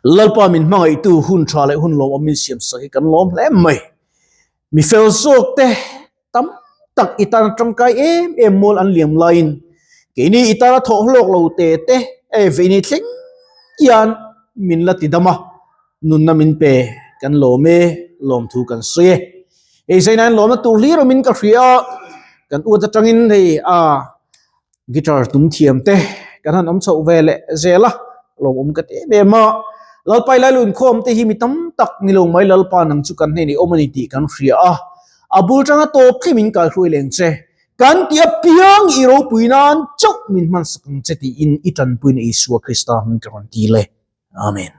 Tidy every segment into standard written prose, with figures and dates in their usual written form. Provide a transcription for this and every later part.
Lalpa min hmangaihtu hun tha leh hun lawmawm min siam sak hi kan lawm hle mai. Mi fel zawk te tam tak i tana tangkai em em mual an liam laiin keini i tana thawh hlawk lo te te e veini thleng hian min la ti dam a, nunna min pe kan lawm e, lawmthu kan sawi e. Hei zainain lawmna tur hlir awmin ka hria a, kan uat atangin hei a Guitar tum thiam te kan han awm chhoh ve leh zel a, lawmawm ka ti em em a. Lalpa i Lailu inkhawm te hi mi tam tak ni lo mai Lalpa nang chu kan hnenah i awm a ni tih kan hria a, a bul tanga tawp thleng min kaihruai leng che. Kan tih apiang i ropui nan chauh min hmansak ang che tiin i tanpuina Isua Krista hming ka rawn ti le. Amen.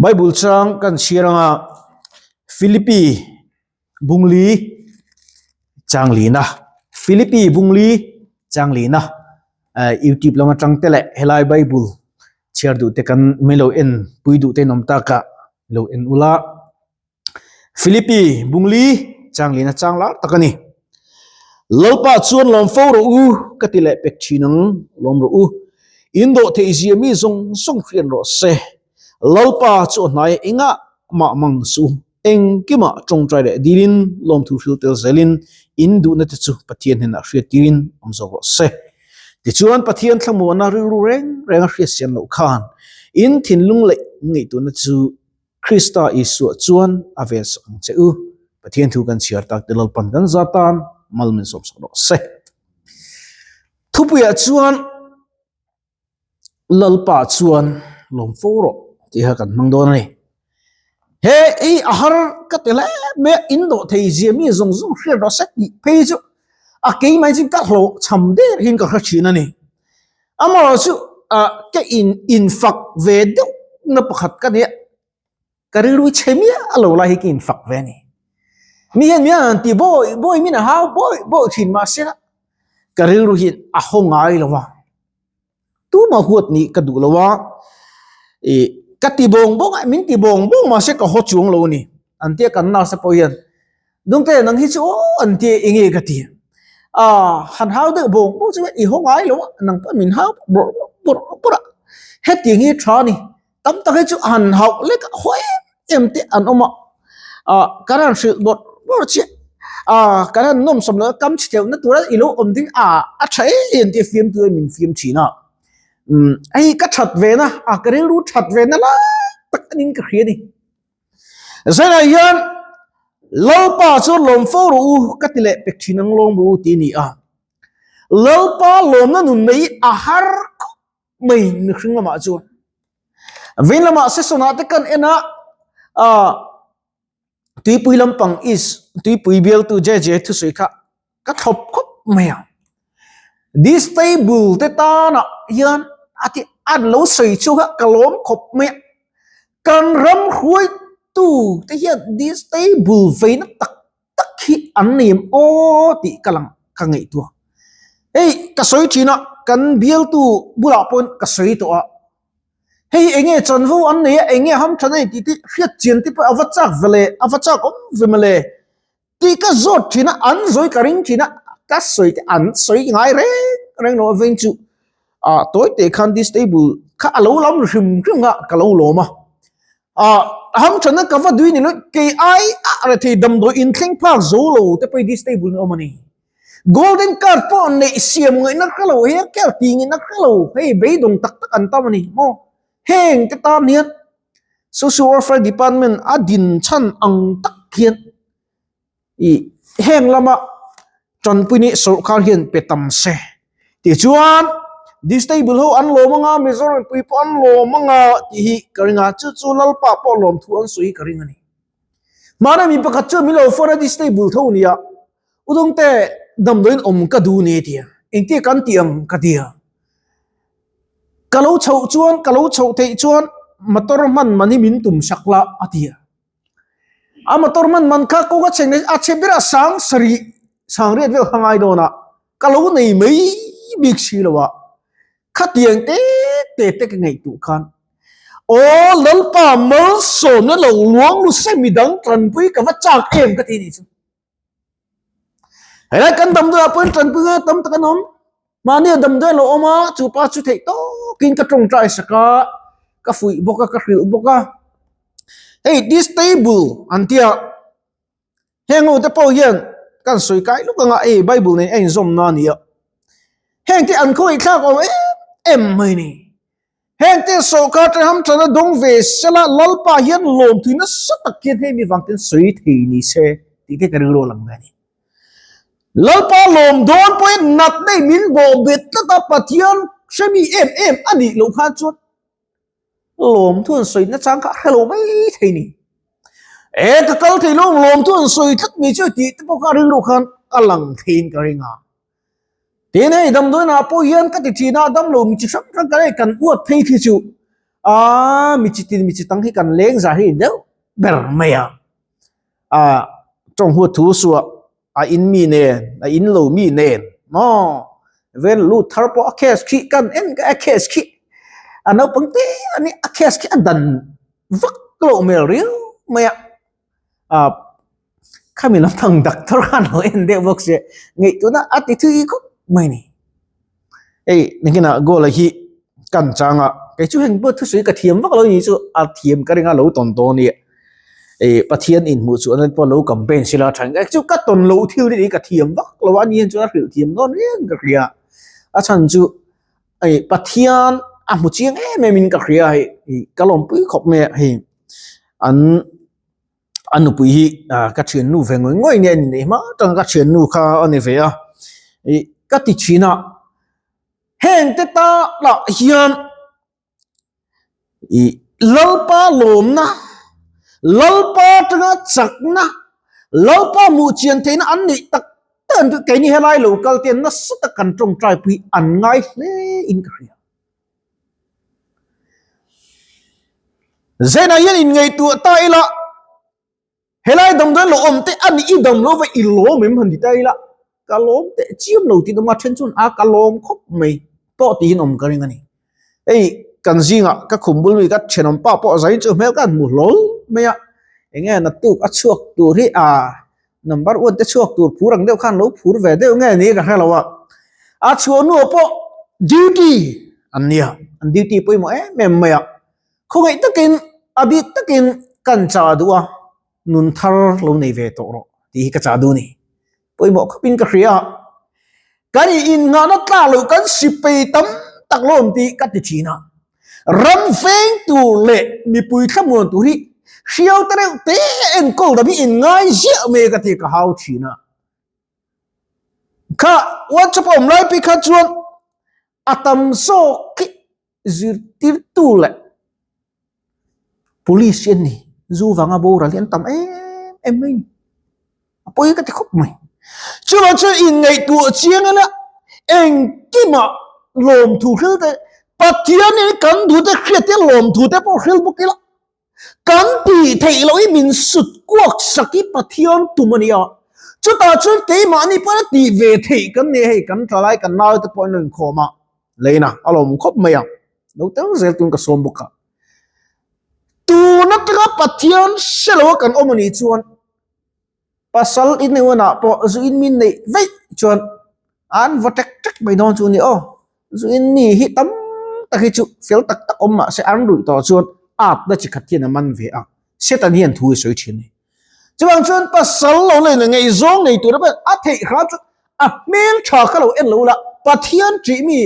Bible chang kan chhiar anga Philippi Bungli Changlina Philippi Bungli Changlina YouTube lama tang te leh helai Bible chhiar duh te kan mai lo en pui duh te in awm tak a lo en ula Philippi Bungli Changlina chang lar tak a ni. Lalpa chuan lawm fo rawh u ka ti leh pek thin ang lawm rawh u in dawh theih zia mi zawng zawng hriat rawh se Lalpa chu a hnai engah mah mang suh. Engkimah tawngtai leh dilin lawmthu hril tel zelin in duhna te chu Pathian hnenah hriat tirin awm zawk rawh se. Tichuan Pathian thlamuana rilru reng reng a hriat siam loh khan in thinlung leh ngaihtuahna chu Krista Isua chuan a vel sak ang che u. Pathian thu kan chhiar tak te Lalpan kan za tan mal min sawm sak rawh se. Thupuiah chuan Lalpa chuan lawm fo rawh tih kha kan hmang dawn a ni. He ei a har ka ti hle mai a, in dawh thei zia mi zawng zawng hriat rawh se tih phei chu a keimah hi chu ka hlawh cham der hian ka hre thin a ni. Amaherawhchu ah ka in infak ve deuh na pakhat ka nia. Ka rilru chhe miah a lo lai hi ka infak ve a ni. Mi hian mi an ti bawi bawi min a hau bawi bawi thin mahse ka rilru hian a haw ngai lo va. Tumah huat nih ka duh lo a, ih ka ti bawng bawng a, min ti bawng bawng mahse ka haw chuang lo a ni. An tia kan nurse te pawh hian Dungte nang hi chu aw an tia enge ka ti. Ah han hau deuh bawng bawng chu i haw ngai lo a, nang pawh min hau bawrh bawrh bawrh a. Hetiang hi tha a ni. Tam tak hi chu han hauh lek a haw em em te an awm a, ah kan han hrilh bawrh bawrh chiah ah kan han nawmsam loh a kam chhi tleuh na tura i lo awm ding a a tha em em tih a fiam tur a min fiam thin a, umm hei ka that ve na a ka rilru that ve na lai tak a nin ka hria a ni. Zainah hian Lalpa chu lawm fo rawh u ka ti leh pek thin ang lawm rawh u tih a ni a, Lalpa lawmna nun mai a har khawp mai mihring lamah chuan vei lamah session ah te kan en a ah tuipui lampang is tuipui bialtu JJ thusawi kha ka thlawp khawp mai a disable te tanah hian a ti an lo sawi chu kha ka lawm khawp mai a kan ram hruaitu te hian disable veina tak tak hi an nei em aw tih ka lang ka ngaihtuah hei ka sawi thin a kan bialtu bulah pawhin ka sawi tawh a hei eng nge chanvo an nei a eng nge hamtha nei tih te hriat chian te pawh a va chak ve le a va chak awm ve mawle tih ka zawt thin a an zawi ka ring thin a ka sawi te an sawi ngai reng reng lo a veng chu ah tawi teh khan disable kha a lo lam hrim hrim a ka lo lawm a. Ah, hamthanna ka va dui ni lo, kei ai a rethei damdawi inthleng phak zo lo te pawh hi disable an awm a ni. Golden card pawh neih siam ngaihna hre lo, hair care tih ngaihna hre lo, hei beidawng tak tak an tam a ni maw? Heng te tan hian Social Welfare Department a din chhan ang tak hian Ih heng lama tanpui nih sawrkar hian pe tam se tichuan disable ho an lawm anga Mizoram mipui pawh an lawm anga tih hi ka ring a chu chu Lalpa pawh lawm thu an sawi hi ka ring a ni. Mahni mi pakhat chuan min lo phone a disable tho nia Udawngte damdawiin awm ka duh ni tia engtia kan tih ang ka ti a ka lo chhoh chuan ka lo chhoh theih chuan motor hman man hi min tum sak la a ti a. A motor man man kha kawng a chheng a chhe ber a sang sarih sang riat vel kha ngai dawn a ka lo nei mai bik si lo a khatiang te te te ka ngaihtuah khan aw Lalpa malsawmna lo luang lu se midang tanpui ka va chak em ka ti nih chu. Helai kan damdawi ah pawhin tanpui ngai tam tak an awm. Mahni a damdawi a lo awm a, chu pa chu theih tawkin ka tawngtai sak a. ka fuih bawk a ka hrilh bawk a hei distable an tia heng ho te pawh hian kan sawi kai luk anga hei bible nen a inzawm na a ni a heng te an khawngaih thlak awm em em mai a ni heng te sawrkar te hamtana dawng ve sela lalpa hian lawmthui nasa tak hian hei mi vang ten sawi thei ni se tih te ka rilru a lang ve a ni. Lalpa lawm dawn pawhin nat nei min bawh bet tlat a, Pathian hremi em em a nih loh khan chuan lawm thu an sawi nachang kha a hre lo mai thei ni. E ka kal thei lo lawm thu an sawi tlat mai chu tih te pawh kha rilru khan a lang theiin ka ring a. Tin hei damdawiinah pawh hian ka ti thin a, damlo mi chi hrang hrang kan hei kan uat phei khi chu aa mi chi tin mi chi tang hi kan leng zah hi deuh ber mai a. A tawng huat thu suah a in mi nen a in lo mi nen maw vel lut thar pawh a case khi kan en ka a case khi a naupang te a nia a case khi a dan vak loh hmel riau mai a ah khami lampang doctor khan lo en deuh bawk sia ngaihtuahna a ti thui khawp mai ni. Hei nakinah goal a hi kan chang a kei chu heng pawh thusawi ka thiam vak lo ni chu a thiam ka ring a lo tawn dawn a nia ih Pathian inhmuh chu an pawh lo campaign sila tha ang chu ka tawn loh thil hi ka thiam vak lo a ni hian chuan a hrilh thiam dawn reng ka hria a chhan chu ih Pathian a hmu chiang em em in ka hria hei ih ka lawmpui khawp mai a hei an. A nupui hi ka thiannu ve ngawih ngawih nia ni hma atanga ka thiannu kha a ni ve a ih ka ti thin a heng te ta lah hian ih Lalpa lawmna Lalpa atanga chakna Lalpa hmuh chian theihna an neih tak tak an keini helai lo kal te nasa tak kan tawngtai pui an ngai hle in ka hria. Zainah hian inngaihtuah ta ila, helai damdawi lo awm teh a ni i dam lo va i lawm em han ti ta ila, ka lawm teh chiam lo tih awm a, then chuan a ka lawm khawp mai pawh tiin awm ka ring a ni. Hei kan zingah ka khum bul mi ka thenawm pa pawh zain chu hmel ka han hmu hlawl mai a, enge naktuk a chhuak tur hi a Number one te chhuak tur phur ang deuh khan lo phur ve deuh nge ni ka hre lo a. A chhuah hnuah pawh duty an nia, an duty pawimawh em em mai a. Khawngaih takin a bik takin kan chah duh a, nun thar lo nei ve tawh rawh tih hi ka chah duh a ni. Pawimawh khawpin ka hria a. Kan innghahna tlak loh kan sipei tam tak lo awm tih ka ti thin a. Ram veng tur leh mipui thlamuan tur hi hriau te reuh te enkawl dam hi inngai ziah mai ka ti ka hau thin a. Kha WhatsApp a awm lai phei kha chuan a tam zawk hi zirtirtu leh Police hi an ni, zu vanga boral hi an tam em em mai a ni, a pawi ka ti khawp mai. Chuvang chuan inngaihtuah chiang ila engkimah lawmthu hril te Pathian in kan duh te hriat te lawmthu te pawh hril bawk ila kan tih theih loh hi min sut kuak sak hi Pathian tum a ni a, chutah chuan keimahni pawh ila tih ve theih kan ni a hei kan thalai kan naute pawh an lo inkhawm a. Leina a lawm khawp mai a, lo tel zel tun ka sawm bawk a. Tun atanga Pathian hre lo a kan awm a nih chuan pasal in neuanah pawh zu in min neih veih chuan an va tek tek mai dawn chu a ni aw. Zu in mi hi tam tak hi chu fel tak tak awm mahse an ruih tawh chuan atna chi khat hian a man ve a, Satan hian thu hi sawi thin a ni. Chuvang chuan pasal lo nei leh ngaihzawng nei tur a theih hram chu a hmel tha kha lo en lo la, Pathian tih mi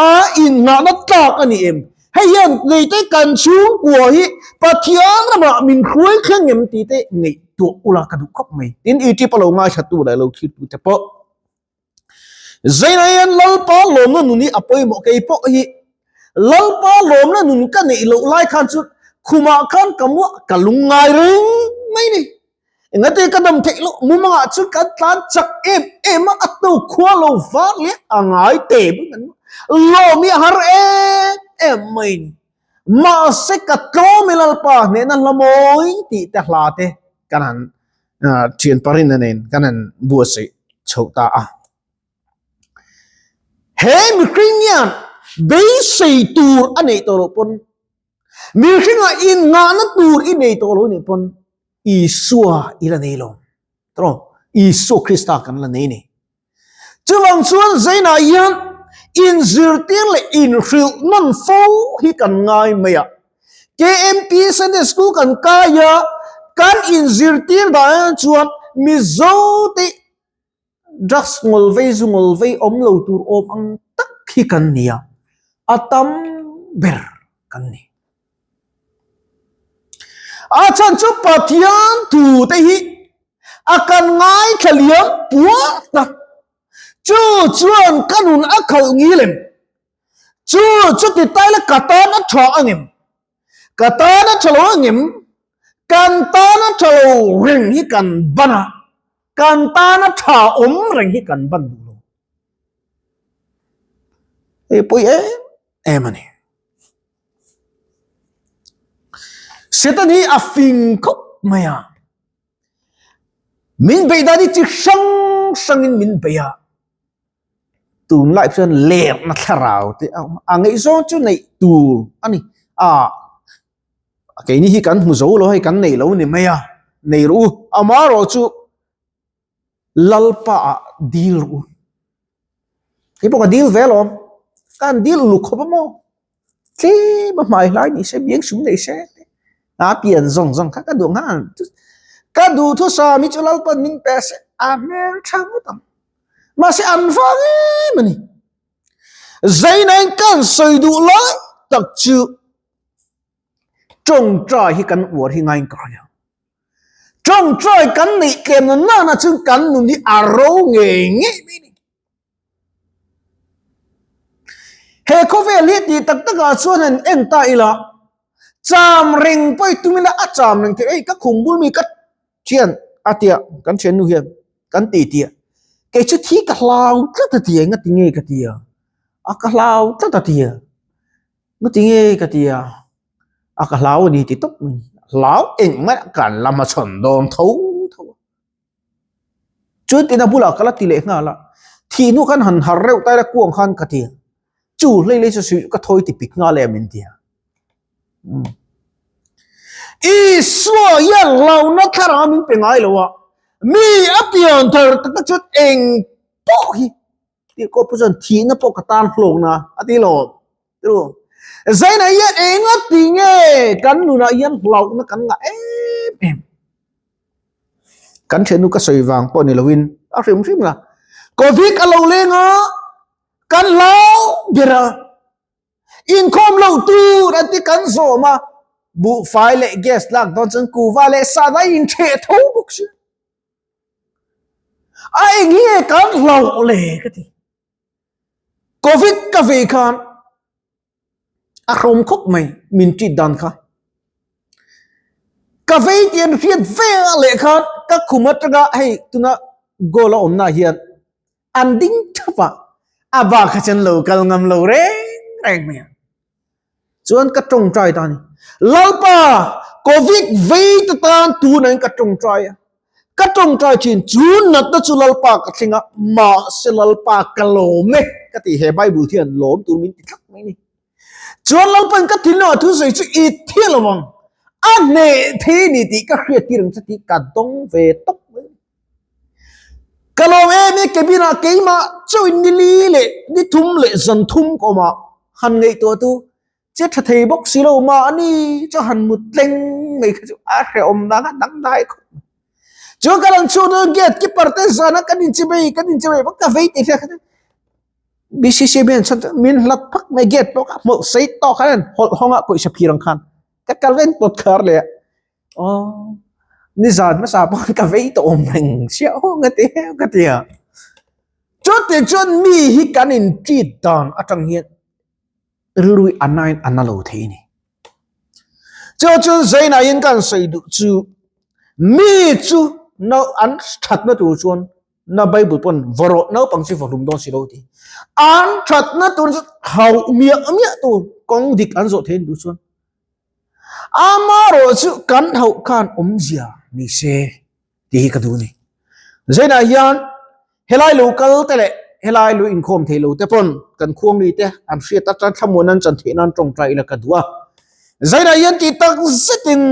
a innghahna tlak a ni em? Hei hian neite kan chhungkua hi Pathian ramah min hruai thleng em tih te ngaihtuah ula ka duh khawp mai. Tin, YouTube a lo ngaithla-tu leh lo thlir-tute pawh. Zaina hian Lalpa lawmna nun hi a pawimawh kei pawh hi Lalpa lawmna nun ka neih loh lai khan chu khumah khan ka muah ka lung ngai reng mai ni. Engati ka dam theih loh mumangah chu kan tlan chak em em a, a to khua lo var leh a ngai te lawm hi a har em em mai ni. Mahse ka tlawm i Lalpa hnehna hla mawi tih te hla te kan han thian parin a nen kan han buatsaih chhoh ta a. He mihring hian beisei tur a neih tawh loh pawn, mihringah innghahna tur i nei tawh lo nih pawn Isua i la nei lo. Tawh, Isua Krista kan la nei a ni. Chuvang chuan Zainah hian inzirtir leh inhrilh nawn fo hi kan ngai mai a. KMP Sunday School kan kai a, kan inzirtir dan chuan Mizo te drugs ngawl vei zu ngawl vei awm lo tur awm ang tak hi kan ni a, a tam ber kan ni. A chhan chu Pathian thu te hi a kan ngaithla liam puat a, chu chuan ka nun a khalh ngil em? Chu chuti taila ka tan a tha angem? Ka tan a tha lo angem? Kan tan a tha lo reng hi kan ban a, kan tan a tha awm reng hi kan ban duh lo. Hei pawi em em a ni. Satan hi a fing khawp mai a. Min beih dan hi chi hrang hrangin min beih a. Tunlai chuan lerhna thlarau te a awm a, a ngaihzawng chu neih tur a ni. A keini hi kan hmu zo lo hei kan nei lo ni mai a, nei rawh u, amaherawh chu Lalpa ah dil rawh u. Hei pawh ka dil ve alawm, ka han dil uluk khawp a maw? Tlem a hmai hlai ni se, biang sum nei se te, a pian zawng zawng kha ka duh nghal. Ka duh thusam hi chu Lalpan min pe se, a hmel tha ngawt ang. Mahse an vang em a ni. Zainain kan sawi duh lai tak chu tawngtai hi kan uar hi ngain ka hria. Tawngtai kan neih tlem na nana chuan kan nun hi a ro ngei ngei mai a ni. He khawvel hi tih tak takah chuan han en ta ila, cham reng pawh i tum ila a cham reng theih, hei ka khum bul mi ka thian a tia kan thiannu hian kan ti tia kei chu thi ka hlau tlat a tia engati nge ka tia a ka hlau tlat a tia ngati nge ka tia a ka hlau a ni ti tawp mai hlau engmah kan la hmachhawn dawn tho tho a. Chuan tina bulah ka la ti leh nghal a, thih hnu khan han har reuh tai la kuang khan ka ti a, chu hlei lei chu suih ka thawi ti pik nghal em min ti a. Isua hian hlauhna thlarau min pe ngai lo a, mi a pian thar tak tak chuan eng pawh hi tih kawp chuan thihna pawh ka tan hlawkna a ti lo. Zaina hian enga ti nge kan nunah hian hlauhna kan ngah em em. Kan thiannu ka sawi vang pawh ni loin a hrim hrim la. Covid a lo leng a, kan hlau ber a. Inkhawm loh tur an ti kan zawm a, buhfai leh gas lak dawn chuan kuva leh sahna a intheh tho bawk si. A eng hi nge kan hlauh le ka ti. Covid ka vei khan a hrawm khawp mai min treat dan kha. Ka vei tih an hriat vel leh khan ka khum atanga hei tuna goal a awmna hian an ding thap a, a bak kha chuan lo kal ngam lo reng reng mai a. Chuan ka tawngtai ta a ni. Lalpa, Covid vei te tan tunah in ka tawngtai a. Ka tawngtai thin, chu natna chu Lalpa ka thleng a, mahse Lalpa ka lawm e ka ti. He Bible hian lawm tur min ti tlat mai a ni. Chuan Lalpain ka thinlungah thu sawi chu i thi lo ang, a hneh thei a ni tih ka hriat tir ang che tih ka dawng ve tawp mai a ni. Ka lawm em e cabin ah keimah chauhin ni li leh ni thum leh zan thum ka awm a, han ngaihtuah tu che tha thei bawk si lo mahni chu han mut tleng mai kha chu a hrehawm dang a dang dai khawp mai. Chuan ka rawn chhuak dawn gate keeper te zan a kan inchimei kan inchimei bawk ka vei tih hriat kha chu BCC hian chhan chu min hlat phak mai gate pawh kha hmawlh sei tawk khan hawlh hawng a pawisa phir ang khan ka kal reng pawt khar leh a. Aw, nizan hmasa pawh ka vei tawh awm reng chiah aw nga ti ka ti a. Chuti chuan mi hi kan in treat dan atang hian rilru hi a nain a na lo thei a ni. Chu chuan Zaina in kan sawi duh chu mi chu no an thatna tur chuan na Bible pawn vaw rawh naupang chu vaw hlum dawn si lo ti. An thatna tur chu hauh miah miah tur kawng dik an zawh theih duh chuan Amaherawh chu kan hauh khan awmzia ni se tih hi ka duh a ni. Zainah hian helai lo kal te leh helai lo inkhawm thei lo te pawn kan khuangli te an hriat atang thlamuan an chan theih nan tawngtai ila ka duh a. Zainah hian tih tak zetin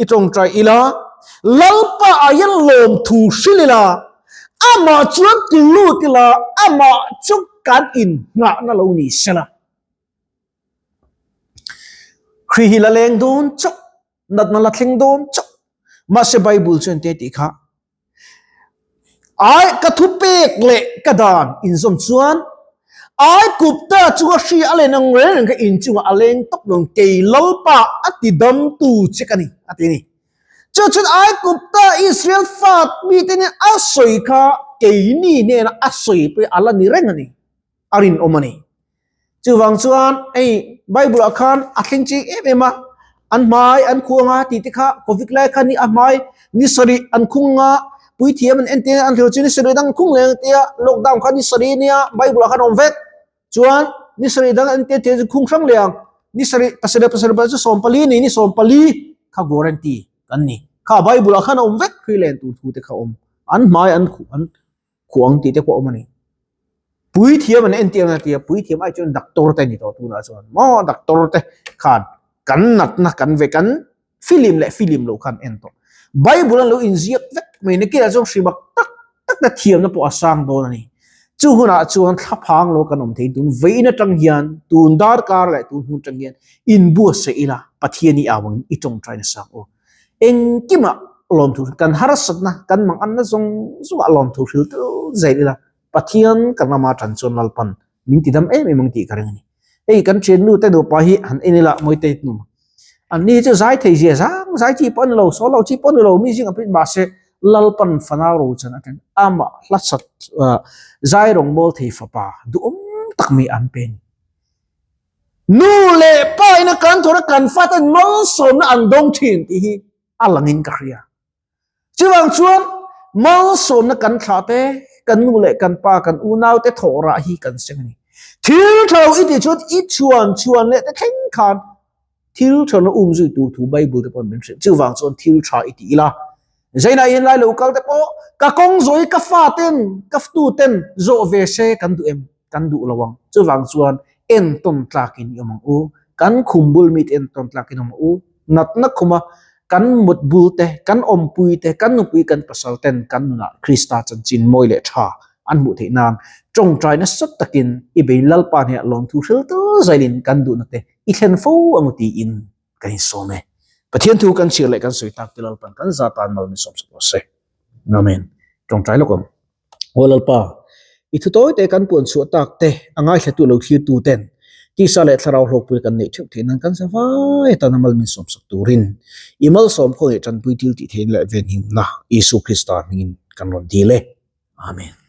i tawngtai ila, Lalpa ah hian lawmthu hrilh ila, amah chuan ti lut ila, amah chu kan inngahna lo ni sela. Hri hi la leng dawn chauh, natna la thleng dawn chauh. Mahse Bible chuan te tih kha Ai ka thupek leh ka dan inzawm chuan ai kupta chunga hri a len ang reng reng kha inchungah a leng tawp lo kei Lalpa a ti damtu che ka ni a ti a ni. Chu chuan ai kupta Israel fa mite nen a sawi kha keini hnena a sawi pawh a la ni reng a ni. A rinawm a ni. Chuvang chuan hei Bible ah khan a thleng ching em em a, an hmai an khuang a tih te kha Covid lai khan ni a hmai ni sarih an khung a, puithiam an en te an hleuh chu ni sarih dang an khung leh ang tia lockdown kha ni sarih ania Bible ah khan a awm vek. Chuan ni sarih dang an en te chu khung hrang leh ang, ni sarih pasarih pasarih pasarih chu 14 a ni, ni 14 kha guarantee kan ni. Kha Bible ah khan a awm vek hri len tur thu te kha a awm, an hmai an an khuang tih te pawh a awm a ni. Puithiam an entir na tia puithiam ai chuan doctor te ni tawh tunah chuan maw doctor te khan kan natna kan ve kan film leh film lo khan en tawh bible an lo inziak vek mai na kinah chuan hrimak tak tak na thiamna pawh a sang dawn a ni chu hunah chuan thlaphang lo kan awm thei tun vein atang hian tun darkar leh tun hun atang hian inbuatsaih ila Pathian i au ang i tawngtai nasa ang u engkimah lawmthu kan harsatna kan manganna zawng zawngah lawmthu hril tel zel ila Pathian kan lama tan chuan Lalpan min ti dam em em ang tih ka ring a ni. Hei kan thiannu te nupa hi han en ila Mawitei hnum. An ni chu zai thei zia zang zai chi pawh a ni lo, sawl lo chi pawh a ni lo, mi zingah pawhin mahse Lalpan fanau ro chan atang amah hlasat zai rawngbawl thei fapa duhawm tak mai an pe a ni. Nu leh pa ina kan thawhna kan faten malsawmna an dawng thin tih hi a langin ka hria. Chuvang chuan malsawmna kan thlah te, kan nu leh kan pa, kan unau te thawh rah hi kan seng a ni. Thil tha lo i tih chuan i chhuan chhuan leh te thleng khan thil tha lo um zui tur thu Bible te pawh min hrilh. Chuvang chuan thil tha i tih ila. Zainah in lai lo kal te pawh ka kawng zawh i ka fa ten, ka ftu ten zawh ve se kan duh em? Kan duh lo ang. Chuvang chuan entawn tlakin i awm ang u. Kan khum bul mite entawn tlakin awm ang u. Natna khuma kan mut bul te, kan awmpui te, kan nupui kan pasal ten kan nunah Krista chanchin mawi leh tha an hmuh theih nan tawngtai nasa takin i bei Lalpa hniah lawmthu hril tel zailin kan duhna te i thlen fo ang u tiin kan insawm e. Pathian thu kan chhiar leh kan sawi tak te Lalpan kan za tan mal min sawm sak rawh se. Amen. Tawngtai lawk ang. Aw Lalpa, i thu tawi te kan puan chhuah tak te, a ngaithlatu lo thlirtu ten tisa leh thlarau hlawkpui kan neih theuh theih nan kan za vai atan a mal min sawmsak turin i malsawm khaw leh tanpui thil tih theihna leh venhimna Isu Krista hmingin kan rawn dil e. Amen.